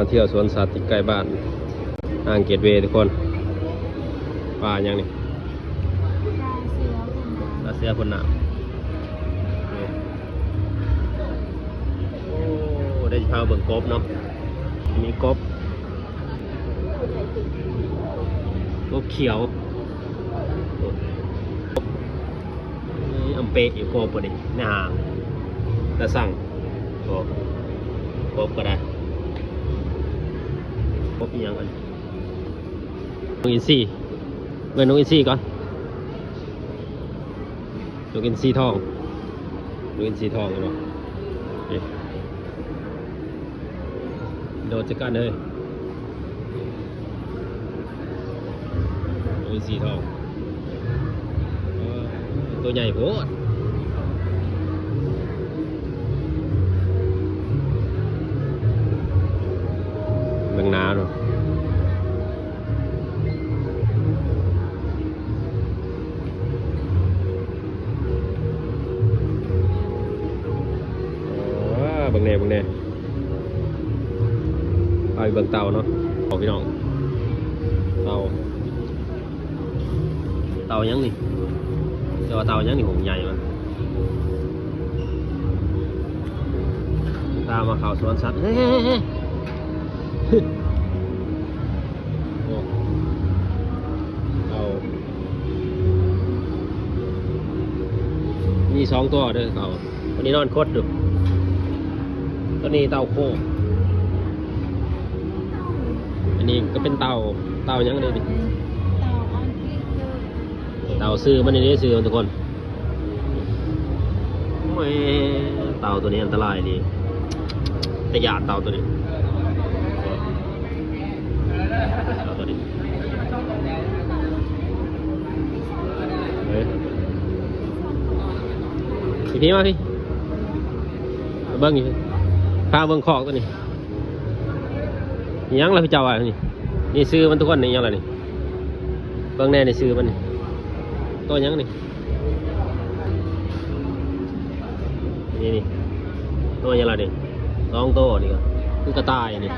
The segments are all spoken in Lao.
ມາທ່ຽວສວນສັດທີ່ໃກ້ບ້ານ ອ່າງເກດເວ ທຸກຄົນ. ປາຫຍັງນີ້? ປາເສືອພົນນ້ຳ. ປາເສືອພົນນ້ຳ. ໂອ້ ໄດ້ພາເບິ່ງກົບເນາະ. ມີກົບ ກົບຂຽວ. ໂອ້ ອຳເປະຢູ່ ກົບບໍ່ນີ້ ນາງຕາສັງ. ໂອ້ ກົບກໍໄດ້. ກົບອີ່ຫຍັງອັນ? ນົກອິນຊີ. ເບິ່ງນົກອິນຊີກ່ອນ. ນົກອິນຊີທອງ. ນົກອິນຊີທອງເຫັນບໍ່? ນີ້ ໂດດຈັດການເລີຍ. ໂອ້ຍ ສີທອງ ເອີ ຕົວໃຫຍ່ໂພດ. ເບິ່ງໜ້າດູ. ເອີ ເບິ່ງແດ່ ເບິ່ງແດ່. ພາໄປເບິ່ງເຕົ່າເນາະ ພີ່ນ້ອງ. ເຕົ່າ ເຕົ່າຫຍັງນີ້? ເຈົ້າວ່າເຕົ່າຫຍັງນີ້? ໂຫ ໃຫຍ່ມັນ. ຕາມມາເຂົ້າສວນສັດ. ເຮີ້ຍ ເຮີ້ຍ ເຮີ້ຍ ເຮີ້ຍ. ໂອ້ ເຕົ່າ ມີສອງຕົວເດີເຕົ່າ. ຕົວນີ້ນອນຄົດຢູ່. ຕົວນີ້ເຕົ່າໂຄກ. ອັນນີ້ກໍເປັນເຕົ່າ ເຕົ່າຫຍັງນີ້? ເຕົ່າ ຊື່ມັນນີ້ເດ້ ຊື່ມັນ ທຸກຄົນ. ໂອ້ຍ ເຕົ່າຕົວນີ້ອັນຕະລາຍອີ່ຫຼີ. ຕາຢ້ານເຕົ່າຕົວນີ້. ເອົາຕົວນີ້ ເອີ ພີ່ມາພີ່ ເບິ່ງຢູ່ ພາເບິ່ງຄອກຕົວນີ້. ອີ່ຫຍັງລະເຈົ້າວ່ານີ້? ນີ້ຊື່ມັນ ທຸກຄົນ. ນີ້ຫຍັງລະນີ້? ເບິ່ງແດ່ ນີ້ຊື່ມັນນີ້ ໂຕຫຍັງນີ້? ນີ້ ນີ້ ໂຕຫຍັງລະນີ້? ສອງໂຕນີ້ກໍຄືກະຕ່າຍນີ້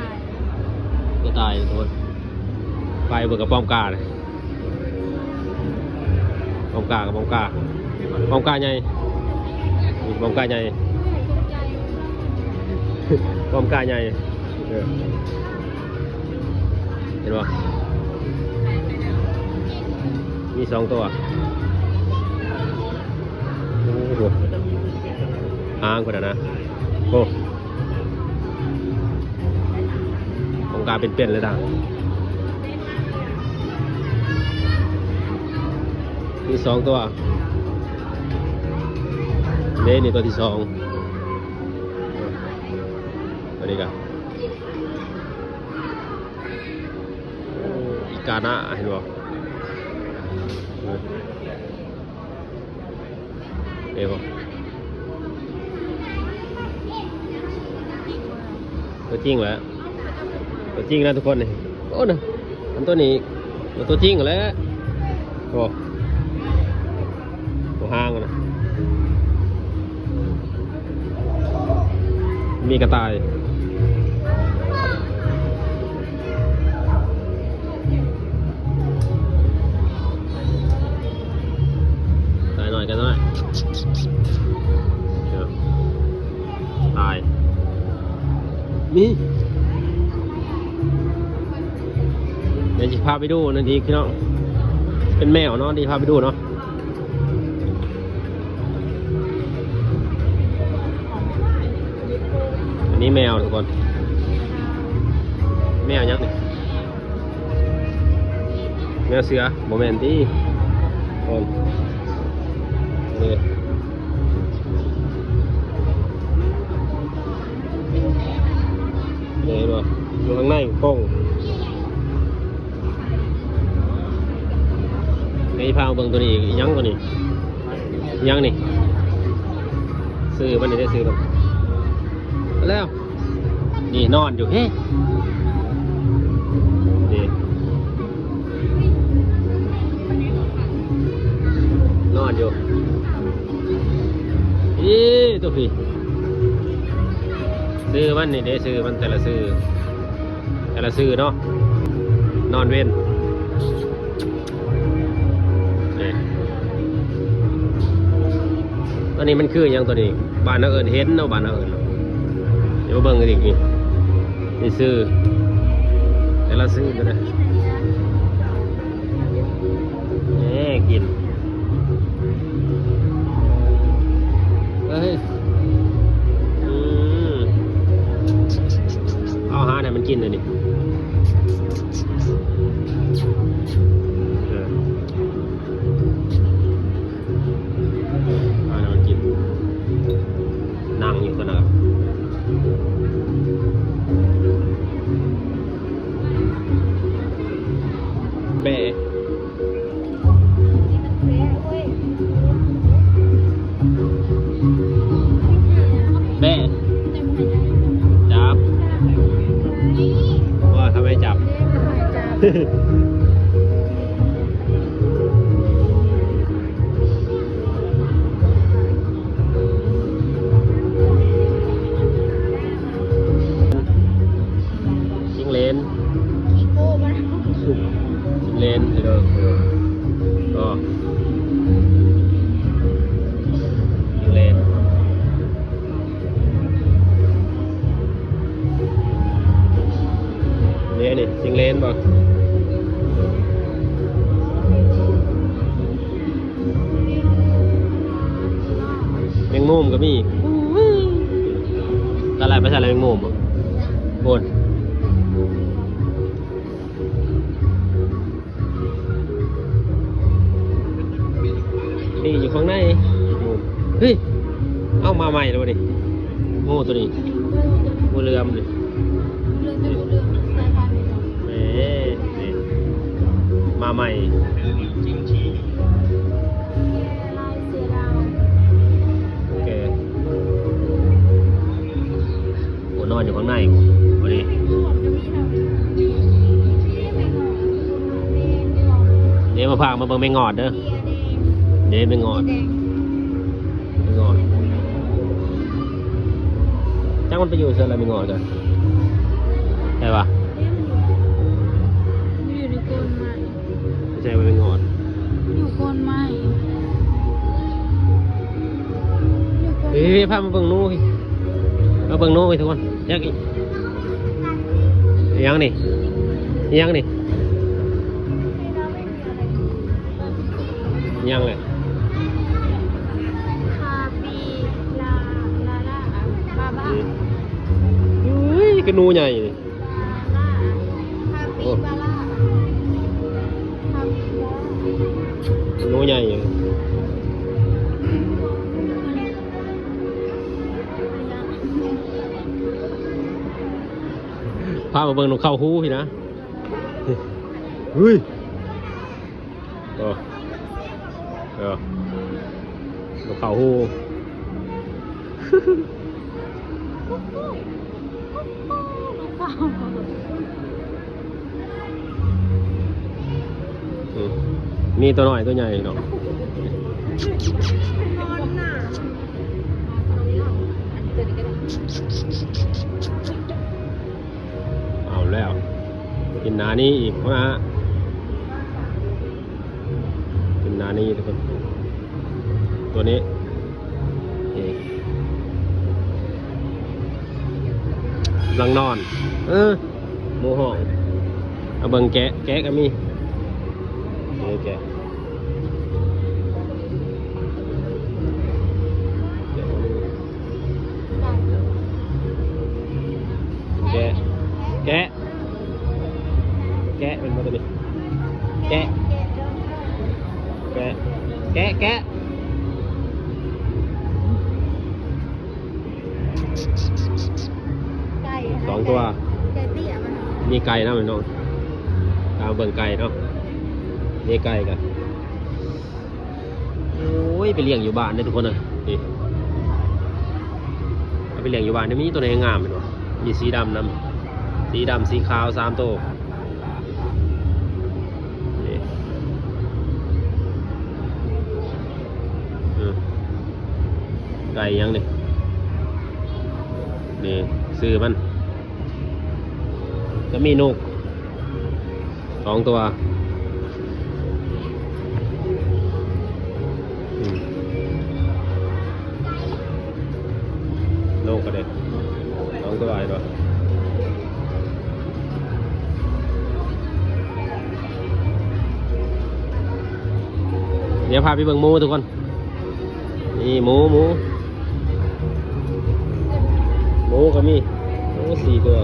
ກະຕ່າຍ ທຸກຄົນ. ໄປເບິ່ງກັບປ້ອມການ ປ້ອມກາກັບປ້ອມກາ ປ້ອມກາໃຫຍ່ ປ້ອມກາໃຫຍ່ ປ້ອມກາໃຫຍ່. ເອີ ເຫັນບໍ່? ມີສອງຕົວ. ໂອ້ໂຫ ຫາງພຸ້ນນະ. ໂອ້ ຂອງກາເປັນໆເລີຍນະ. ມີສອງຕົວເດ້ ນີ້ຕົວທີສອງ. ຕົວນີ້ກະ ອີການະ ເຫັນບໍ່? ເຫັນບໍ່? ຕົວຈິງແຫຼະ ຕົວຈິງນະ ທຸກຄົນນີ້. ໂອ້ນະ ອັນຕົວນີ້ຕົວຈິງແຫຼະ. ໂອ້ ໂອ້ ຫາງນະ ມີກະຕ່າຍ ກະຕ່າຍນ້ອຍ ກະຕ່າຍນ້ອຍ. ຕາຍ ນີ້ ດຽວຊິພາໄປດູນັ້ນອີກ ພີ່ນ້ອງ. ເປັນແມວເນາະ ທີ່ພາໄປດູເນາະ. ອັນນີ້ແມວ ທຸກຄົນ. ແມວຫຍັງນີ້? ແມວເສືອ ບໍ່ແມ່ນຕິ ຄົນ. ເດ້ ເຫັນບໍ່? ຢູ່ຂ້າງໃນກົງ. ໃຫ້ພາເບິ່ງຕົວນີ້ອີກ. ອີຫຍັງຕົວນີ້? ອີຫຍັງນີ້? ຊື່ມັນນີ້ເດ້ ຊື່ມັນ. ແລ້ວ ນີ້ນອນຢູ່ ເຮ ນີ້ ນອນຢູ່ ອີ ຕົວພີ້. ຊື່ມັນນີ້ເດ້ ຊື່ມັນ ແຕ່ລະຊື່. ລະຊື່ເນາະ ນອນເວັນ. ນີ້ ຕົວນີ້ມັນຄືຫຍັງຕົວນີ້? ບ້ານເຮົາເອີ້ນເຫັນເນາະ ບ້ານເຮົາເອີ້ນເນາະ. ດຽວມາເບິ່ງກັນອີກນີ້ ນີ້ຊື່ ແຕ່ລະຊື່ຕົວນີ້. ນີ້ ກິນ ເອີຍ ອືມ ເອົາອາຫານໃຫ້ມັນກິນເລີຍນີ້ ເອີ ອາຫານໃຫ້ມັນກິນ ນັ່ງຢູ່ຕົວນັ້ນ ແບ້. ແບ້ ຈັບ ວ່າທຳໄມຈັບ? ຈິງເລນ ຈິງເລນ ເດີ ກໍ ຈິງເລນ ນີ້ ນີ້ ຈິງເລນບໍ່? ແມງມຸມກໍມີ ຕະຫຼາດໄປໃສລະແມງມຸມ ໂອ້ຍ ນີ້ຢູ່ຂ້າງໃນ ເຮີ້ຍ ເອົາມາໃໝ່ແລ້ວນີ້ ງູຕົວນີ້ ງູເຫຼືອມນີ້ ແໝ ນີ້ ມາໃໝ່ ໂອເຄ ໂອ້ ນອນຢູ່ຂ້າງໃນພຸ້ນ ເດ້ ມາພາມາເບິ່ງແມງງອດເດີ ເດ້ ແມງງອດ ແມງງອດ ຈັກມັນໄປຢູ່ໃສລະແມງງອດກະ ໃຊ່ປະ? ຢູ່ໃນໂກນໄມ້ ໃຊ່ວ່າແມງງອດ ຢູ່ໂກນໄມ້ ຢູ່ໂກນ ເອີ ພາມາເບິ່ງໜູ ມາເບິ່ງໜູທຸກຄົນ ຢາກອີກ ອີຫຍັງນີ້ ອີຫຍັງນີ້ ອີຫຍັງແຫຼະ ຄາປີລາ ລາລາ ບາບາ ອືມ ອຸ້ຍ ຄືໜູໃຫຍ່ນີ້ ໂອ້ ໜູໃຫຍ່ ພາມາເບິ່ງນົກເຂົ້າຮູພີ້ນະ ເຮີ້ຍ. ໂອ້ ເອີ ນົກເຂົ້າຮູ ອືມ ມີຕົວນ້ອຍຕົວໃຫຍ່ເນາະ ເອົາແລ້ວ ກິນໜ້ານີ້ອີກ ຫົວໜ້າ ກິນໜ້ານີ້ທຸກຄົນ ຕົວນີ້ ນີ້ ກຳລັງນອນ ເອີ ໝູຮ້ອງ ເອົາເບິ່ງແກະ ແກະກໍມີ ນີ້ແກະ ແກະ ແກະ ແກະ ແກະແມ່ນບໍ່ຕົວນີ້ ແກະ ແກະ ແກະ ແກະ ໄກ່ ສອງຕົວ ໄກ່ເຕ້ຍມັນ ມີໄກ່ນຳເນາະ ຕາມເບິ່ງໄກ່ເນາະ ມີໄກ່ກະ ໂອ້ຍ ໄປລ້ຽງຢູ່ບ້ານເດີທຸກຄົນເອີຍ ນີ້ ເອົາໄປລ້ຽງຢູ່ບ້ານ ມີຕົວໃດງາມແມ່ນບໍ່ ມີສີດຳນຳ ສີດຳ ສີຂາວ ສາມໂຕ ນີ້ ອືມ ໄກ່ຫຍັງນີ້ ນີ້ ຊື່ມັນ ກະມີນົກສອງຕົວ ອືມ ນົກກະເດ້ສອງຕົວ ເຫັນບໍ່? ດຽວພາໄປເບິ່ງໝູທຸກຄົນ. ນີ້ໝູ ໝູ ໝູກະມີ ໂອ້ ສີ່ຕົວ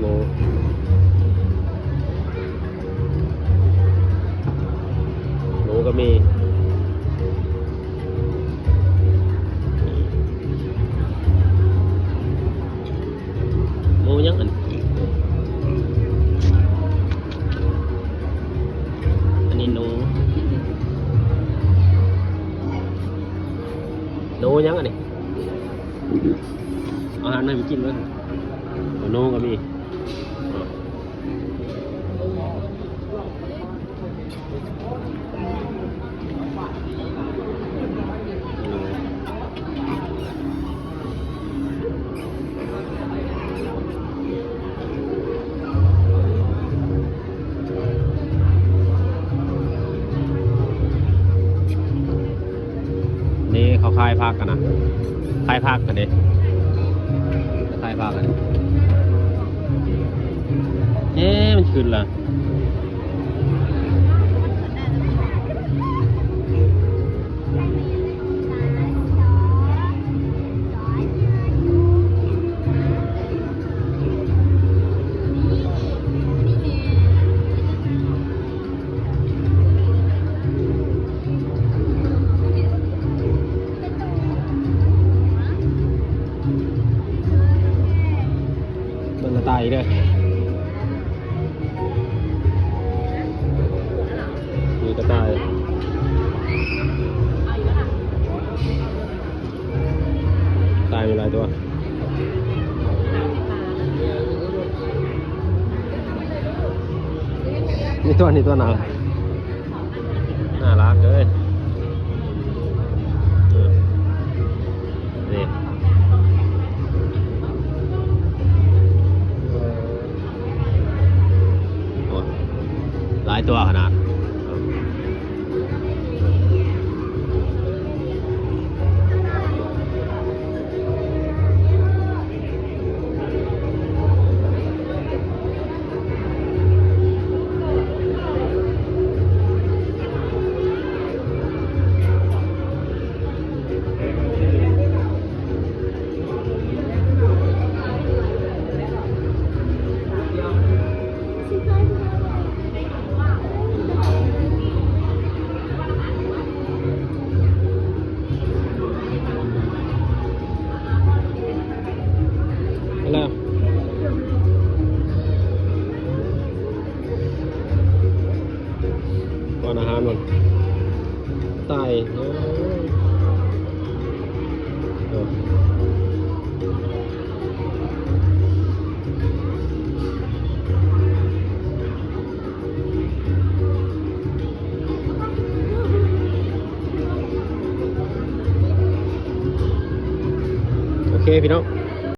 ໝູ ໝູກະມີ. ໝູຫຍັງອັນ ອັນນີ້ໜູ ໜູຫຍັງອັນນີ້ ເອົາອາຫານມາໃຫ້ມັນກິນເບິ່ງ ໜູກະມີ. ນີ້ເຂົາຂາຍຜັກກັນນະ ຂາຍຜັກກັນເດ້ ຂາຍຜັກກັນ. ເອີ ມັນຂຶ້ນລະ. ເບິ່ງກະຕ່າຍອີກເດີ ມີກະຕ່າຍ. ຕາຍມີຫຼາຍຕົວ ນີ້ຕົວ ນີ້ຕົວໜາວ ໜ້າລັກເລີຍ ເອີ ນີ້ ໂອ້ ຫຼາຍຕົວຂະໜາດ. ປ້ອນອາຫານມັນ ຕາຍ ເອີ ເອີ. ໂອເຄພີ່ນ້ອງ